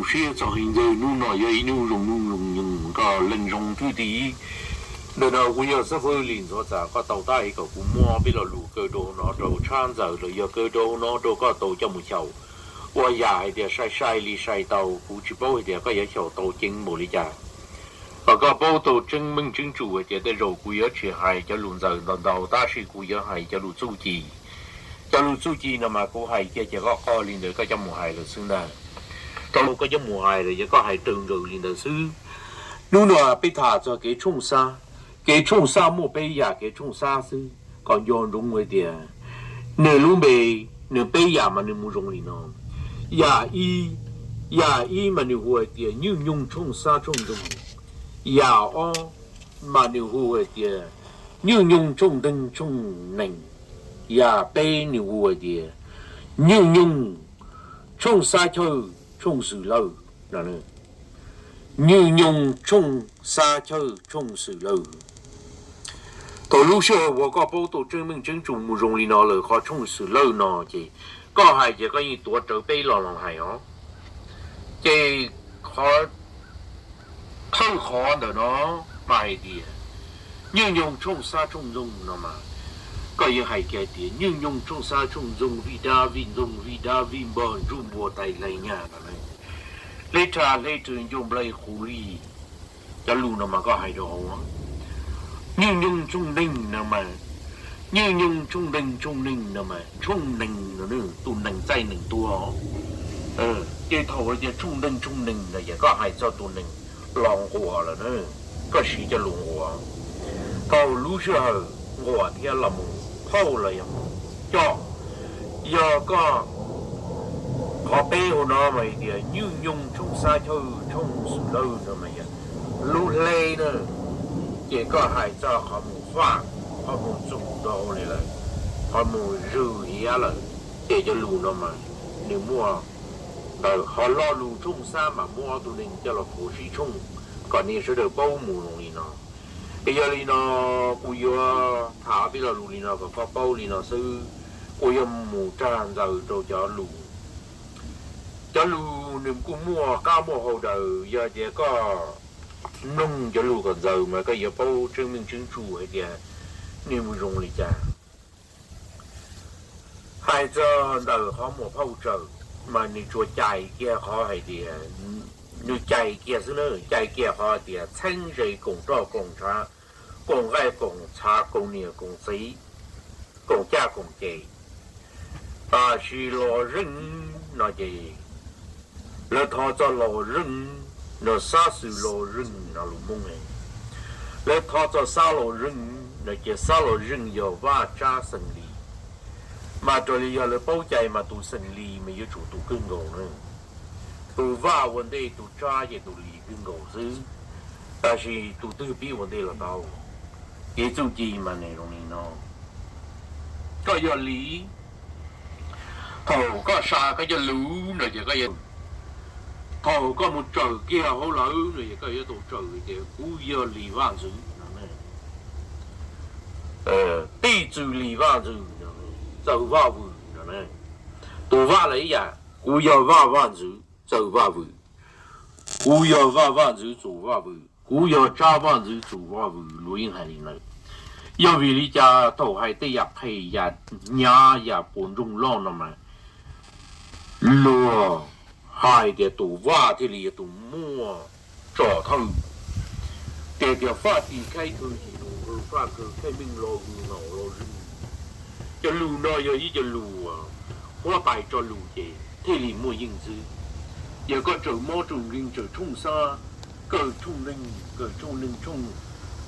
Siab txog heev ntag, hnub no yog ib hnub zoo hnub zoo nyoog, koj leej zoo thwj tim. Ntawm no kuv yog xib fwb Lis Ntxhuav Txam, koj tau tab sis kom kuv muab peb lo lus kaw rau no rau tshaj ntxawm los yog kaw rau no rau koj tau coj mus xyaum. Ua yam hais tias sai sai li sai tau, kuv tsis paub hais tias koj yuav xyaum tau ceev npaum li cas. Kom koj paub tau tseeb meej tseeb tsum hais tias tej zaum kuv yuav tsis hais cov lus ntxaws ntau ntau, tab sis kuv yuav hais cov lus txuj ci. Cov lus txuj ci no mas kuv hais kiag ces koj qog li ntawd koj coj mus hais lawm xwb ntag. Rau koj coj mus hais lawm ces koj hais raws nkaus li ntawd xwb. Hnub no peb tham txog kev tshooj xab. Kev tshooj xab muaj peb yam kev tshooj xab xwb, kom nco ntsoov hais tias nws lub npe, nws peb yam mas nws mus zoo li no. Yam ib, yam ib mas nws hu hais tias nyuj nyoog tshooj xab tshooj ntsoog. Yam ob mas nws hu hais tias nyuj nyoog tshooj nteeg tshooj nees. Yam peb nws hu hais tias nyuj nyoog tshooj xab chawj tshooj xwm lawj no. Nyuj nyoog tshooj xab chawj tshooj xwm lawj. Thaum lub sij hawm uas koj paub tau tseeb meej tseeb tsum mus zoo li no lawm, qhov tshooj xwm lawj no ces koj hais ces koj yeej tuav rawv peb lo lus hais os. Ces qhov thawj qhov ntawm no mas hais tias nyuj nyoog tshooj xab tshooj ntsoog no mas koj yeej hais kiag tias nyuj nyoog tshooj xab tshooj ntsoog vij dab vij ntxoog vij dab vij npog ntsuj npua tais hlais nyaj no. Hleb rha hleb rhw ncauj nplai qus li. Cov lus no mas koj hais rau hauv. Nyuj nyoog tshooj neeg no mas, nyuj nyoog tshooj neeg tshooj neeg no mas tshooj nees no, tus nees txaij nees tuag. Ces thaum tias tshooj neeg tshooj nees no ces koj hais txog tus nees los nquas lawm na, koj siv cov lus nquas. Thaum lub sij hawm nquas thiab los mus phauj los yog coj, yog koj qhov peb hauv no mas hais tias nyuj nyoog tshooj xab chawj tshooj xwm lawj no mas yog lub hleb na, ces koj hais txog qhov mus faj, qhov mus txum rau hauv li lawm, qhov mus zwm hiav lawm, ces cov lus no mas nws muaj ntawm qhov lo lus tshooj xab mas muab ob tug neeg coj los faus sib tshooj, kom nej sawv daws paub mus zoo li no. Es yog li no, kuv yuav tham peb lo lus li no kom koj paub li no xwb, kuv yuav mus tshaj ntxaws rau cov lus. Cov lus nws kuj muaj qab muaj hau daws, yog tias koj mloog cov lus kom ntxaws mas koj yuav paub tseeb meej tseeb tsum hais tias nws mus zoo li cas. Hais txog ntawm qhov muam phauj tsawm mas nws tsuas cais kiag qhov hais tias, nws cais kiag xwb na, cais kiag qhov hais tias txheeb ze koom roj koom ntshav, koom nqaij koom txhav, koom niam koom txiv, koom caj koom ces. Tab sis los zeej no ces lawv thov txog los zeej no, xab xwm los zeej no lus Hmoob ne. Lawv thov txog xab los zeej no ces xab los zeej yog vaj tsab xeem Lis. Mas raws li yog lawv paub cai mas tus xeem Lis mas yuav tsum tus kawg nkaus na. Tus vaj ua ntej tus tsab ces tus Lis kawg nkaus xwb. Tab sis tus twg pib ua ntej los tau. Kev txuj ci mas nws zoo li no. Koj yog Lis, thaum koj sa koj cov lus no ces koj yog, thaum koj mus tsawm kiag hauv lawv no ces koj yuav tau tsawm tias kuv yog Lis Vaj Ntxwv no. Tij Txwv Lis Vaj Ntxwv, txawm Vaj Vwm no. Tus Vaj los ib yam, kuv yog Vaj Vaj Ntxwv txawm Vaj Vwm, kuv yog Vaj Vaj Ntxwv txawm Vaj Vwm, kuv yog Tsab Vaj Ntxwv txawm Vaj Vwm, luag yeej hais li ntawd. Yog vim li cas thaum hais tej yam qhe yam hnyav yam puas ntsoog loj no mas luag hais tias tus vaj thiaj li yog tus muaj tso thawj. Tias tias faj tis khaib khaw yim tus khaw faj khaw khaib meej lo vwm no los zeej. Cov lus no yog ib cov lus huab tais tso lus ces thiaj li muaj yeej xwb. Yog koj tsaws mob tsaws nkeeg tsaws tshooj xab, kawg tshooj neeg kawg tshooj neeg tshooj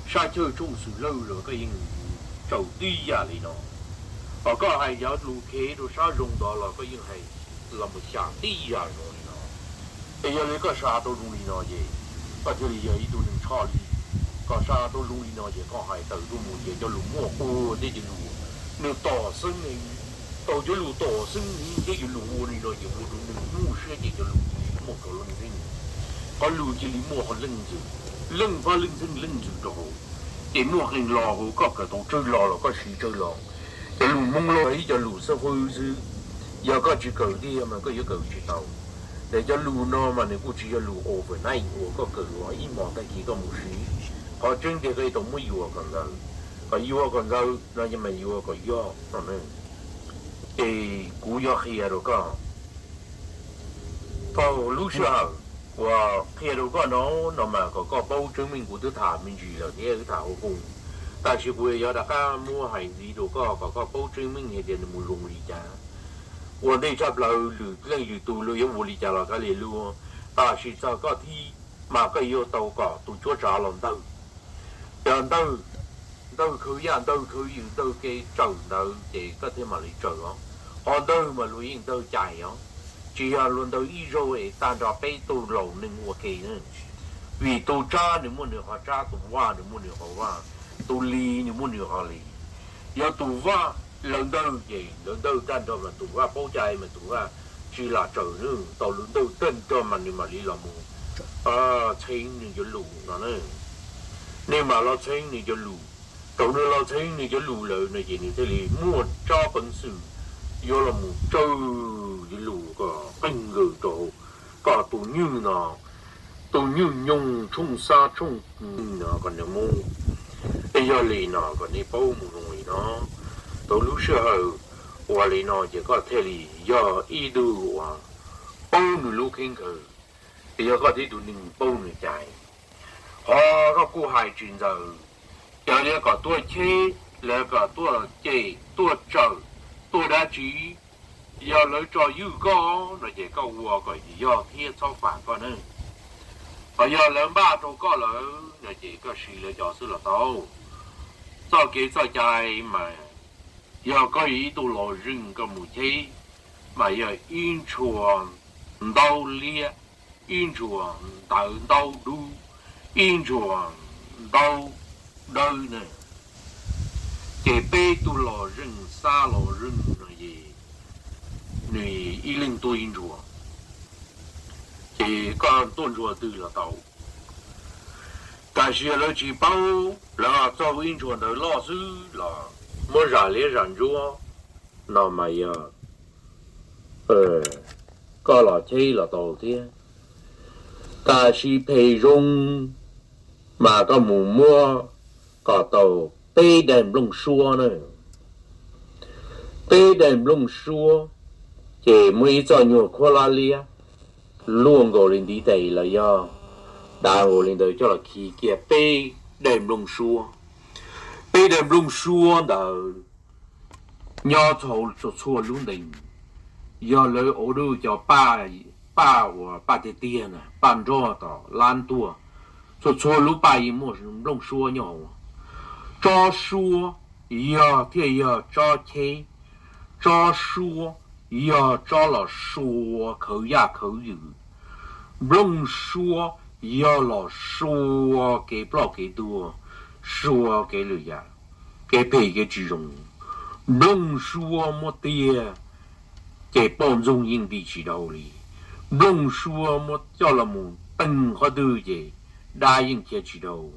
sab chawj tshooj xwm lawj los koj yeej tsaws tib yam li no. Hos koj hais cov lus khev rau sab zoo ntawd los koj yeej hais los mus xyam tib yam zoo li no. Es yog li koj sa tau zoo li no ces koj thiaj li yog ib tug neeg tshaj li. Koj sa tau zoo li no ces koj hais tawm tuaj mus ces cov lus muaj quas thiab cov lus nws tom xeeb heev. Thaum cov lus tom xeeb heev thiab cov lus ua li no ces ua rau neeg muaj siab ces cov lus cia li muaj qhov leej txheej, qhov lus cia li muaj qhov leej ntxwv, leej vaj leej txheej leej ntxwv rau hauv. Ces muaj qee lo hauv koj kawm tau tsawg lo los koj siv tsawg lo. Cov lus Hmoob Lauj ib cov lus xab fwb xwb, yog koj tsis kawm tiag mas koj yuav kawm tsis tau. Ces cov lus no mas nws kuj tsis yog lus overnight uas koj kawm ib hmos tag kis koj mus siv. Qhov tseeb tiag koj yuav tau muab yuam kom ntxaws, kom yuam kom ntxaws no mas yuam kom yog no. Ces kuv yuav qhia rau koj, thaum lub sij hawm uas qhia rau koj no, no mas kom koj paub tseeb meej kuv twb tham me ntsis lawm thiab wb tham hauv fooj. Tab sis kuv yuav rov qab muab hais ntxiv rau koj kom koj paub tseeb meej hais tias nws mus zoo li cas. Ua ntej tshaj plaws lwm leej lwm tus luag yuav ua li cas los kav liam luag, tab sis txog koj thib mas koj yuav tau kom tus cuab tsav los ntawg. Yog ntawg, ntawg khawv yaj ntawg khawv yws ntawg kev tsawm ntawd ces koj thiaj mam li tsawm os. Qhov ntawg mas luag yeej ntawg cais os, tsis yog luag ntawg ib zaug es tag nrho peb tug laus neeg ua ke na. Vim tus tsab nws muaj nws qhov tsab, tus vaj nws muaj nws qhov vaj, tus li nws muaj nws qhov li. Yog tus vaj lawv ntawg ces lawv ntawg tag nrho mas tus vaj paub cai mas tus vaj tsis lam tsawm na, tau lawv ntawg tag nrho mas nws mam li los mus txheeb nws cov lus no na. Nej mam los txheeb nws cov lus, thaum nws los txheeb nws cov lus lawm no ces nws thiaj li muaj tsab peev xwm yuav los mus tsawg cov lus kom qeeg nkaws rau kom tus nywj no, tus nywj nyoog tshooj xab tshooj no kom nws mus. Yog li no kom nej paub mus zoo li no, thaum lub sij hawm uas li no ces koj thiaj li yog ib tug uas paub nws lub kheeb kawg, yog koj tib tug neeg paub nws cai. Qhov koj kuj hais tsis ntxaws, yog li kom tuaj cheb, los kom tuaj cem, tuaj tsawm, tuaj dab tsi, yog lawv tso ywj koj no ces koj ua kom yog thiab txhob fam koj na. Ho yog lawv npaj rau koj lawm no ces koj siv lawv cov xwb los tau. Txoj kev txoj cai mas yog koj yog ib tug los zeej koj mus cheb, mas yog ib ntshua ntaub liab, ib ntshua ntawv ntaub dub, ib ntshua ntaub dawb na. Ces peb tug los zeej, xab los zeej no es nws ib leeg tuaj ib ntshua, ces koj tuaj ntshua twg los tau. Tab sis yog lawv tsis paub, lawv txoj ib ntshua ntawd loj xwb los muab zam liab zam ntsuab no mas yog koj los cheb los tau thiab. Tab sis phem zoo mas koj mus muab kom tau peb daim nplooj suab na. Peb daim nplooj suab, ces muaj ib txoj nyuag khuab lab liab luaj nkaus li ntiv tes los yog dav nkaus li ntawd coj los khi kiag peb daim nplooj suab. Peb daim nplooj suab ntawd nyob txhua txhua lub ntees, yog lawv ua dab cov paj, paj uas paj tiag tiag na, paj nrog tom lab tuaj, txhua txhua lub paj yeej muaj nplooj suab nyob hauv. Tsob suab yog thiaj yog tsob cheb, tsob suab yog tsob los sua khawv yaj khawv yws, nplooj suab yog los sua kev ploj kev tuag, sua kev lwm yam, kev phem kev tsis zoo. Nplooj suab muab tiag ces poj ntxoog yeej nti tsis dhau li. Nplooj suab muab coj los mus teeg qhov twg ces dab yeej khiav tsis dhau.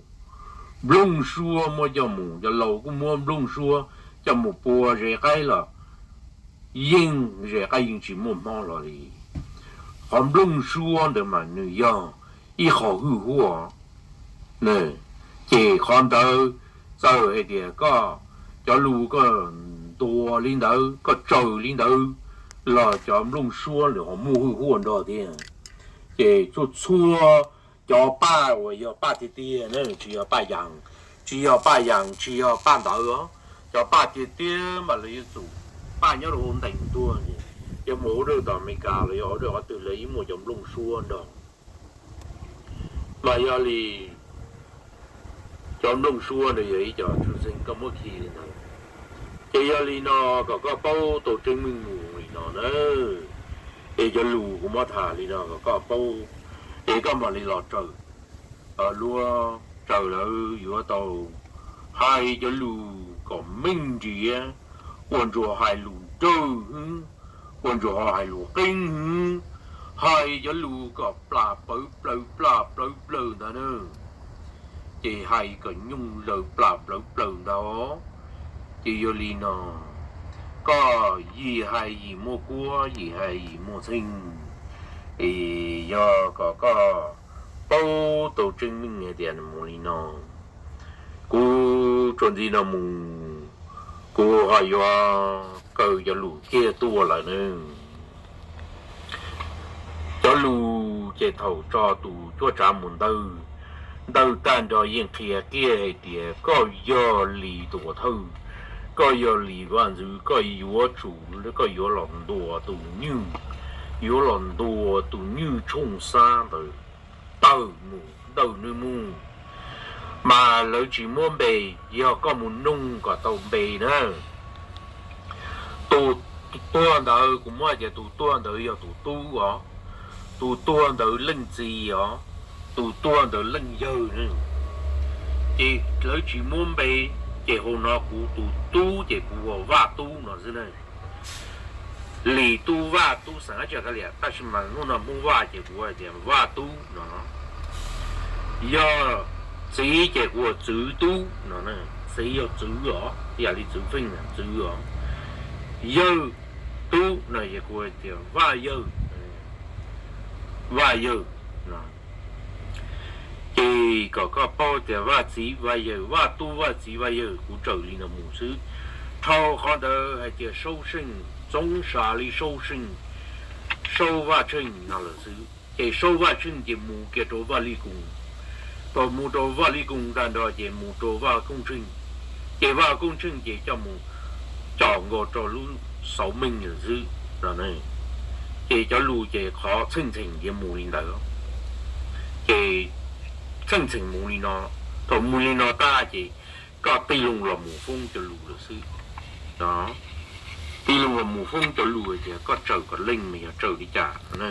Nplooj suab muab coj mus, cov laus kuj muab nplooj suab coj mus pua zes qaib los yeej zes qaib yeej tsis muaj mob hlo li. Qhov nplooj suab ntawd mas nws yog ib qho hwj huaj. Ces qhov ntawd txawm hais tias koj cov lus koj ntuas li ntawd, koj tsawm li ntawd los cov nplooj suab nws ho muaj hwj huaj nrog thiab. Ces txhua txhua cov paj uas yog paj tiag tiag na, tsis yog paj yas, tsis yog paj yas, tsis yog paj ntawd os, cov paj tiag tiag mas lawv yuav tsum, paj nyob rau hauv ntees tuaj, yog mus ua dab tom Amelikas los yog ua dab qhov twg lawv yeej muaj cov nplooj suab nrog. Mas yog li cov nplooj suab ntawd yog ib co tshwj xeeb koj muab khi li ntawd. Ces yog li no kom koj paub tau tseeb meej mus li no na. Es cov lus kuv muab tham li no kom koj paub, es koj mam li los tsawm. Luag tsawm lawv yuav tau hais cov lus kom meej nriav, ua ntsuag hais lus nrawg hwv, ua ntsuag ho hais lus qeeb hwv, hais cov lus kom plam pawv plaws plam plawv plaws ntag na. Ces hais kom nyooj laws plam plawv plaws ntag. Ces yog li no, koj yim hais yim muaj kuab, yim hais yim muaj txheej. Es yog kom koj paub tau tseeb meej hais tias mus li no, kuv tsuas ntxiv no mus, kuv ho yuav kaw cov lus kiag tuaj lawm ne. Cov lus ces thaum tso tus cuaj tsav mus ntawd, ntawd tag nrho yeej qhia kiag hais tias koj yog Lis tus thawj, koj yog Lis vaj ntxwv, koj yuav tsum, koj yuav los ntuas tus nywj, yuav los ntuas tus nywj tshooj xab ntawd tawm mus ntawm nws mus. Mas lawv tsis muab npe, yog koj mus noog kom tau npe na. Tus tuag ntawd kuv muab hais tias tus tuag ntawd yog tus tub os, tus tuag ntawd leej txiv os, tus tuag ntawd leej yawg ne. Ces lawv tsis muab npe, ces hauv no kuv tus tub ces kuv ua Vaj Tub no xwb ne. Lis Tub Vaj Tub xeem dab tsi ka liam, tab sis mas hnub no Hmoob Vaj ces kuv hais tias Vaj Tub no. Yog txiv ces kuv ua Txwv Tub no, txiv yog Txwv os, yam li Txwv Feej Txwv os. Yawg Tub no es kuv hais tias Vaj Yawg, Vaj Yawg no. Ces kom koj paub tias Vaj Txiv Vaj Yawg, Vaj Tub Vaj Txiv Vaj Yawg kuv tsaws li no mus xwb. Dhau qhov ntawd hais tias Saub Seej, Txoov Sa Lis Saub Seej, Saub Vaj Tsheej no lawm xwb. Ces Saub Vaj Tsheej ces mus kiag rau Vaj Lis Koos, thaum mus rau Vaj Lis Koos tag nrho ces mus rau Vaj Koob Tsheej, ces Vaj Koob Tsheej ces coj mus com nkaus rau lub Xauv Meej lawm xwb no. Ces cov lus ces qhov txheej txheem ces mus li ntawd. Ces txheej txheem mus li no, thaum mus li no tag ces koj tig loo los mus foob cov lus lawm xwb. Tig loo los mus foob cov lus tias koj tsaws kom leej mas yog tsaws li cas no.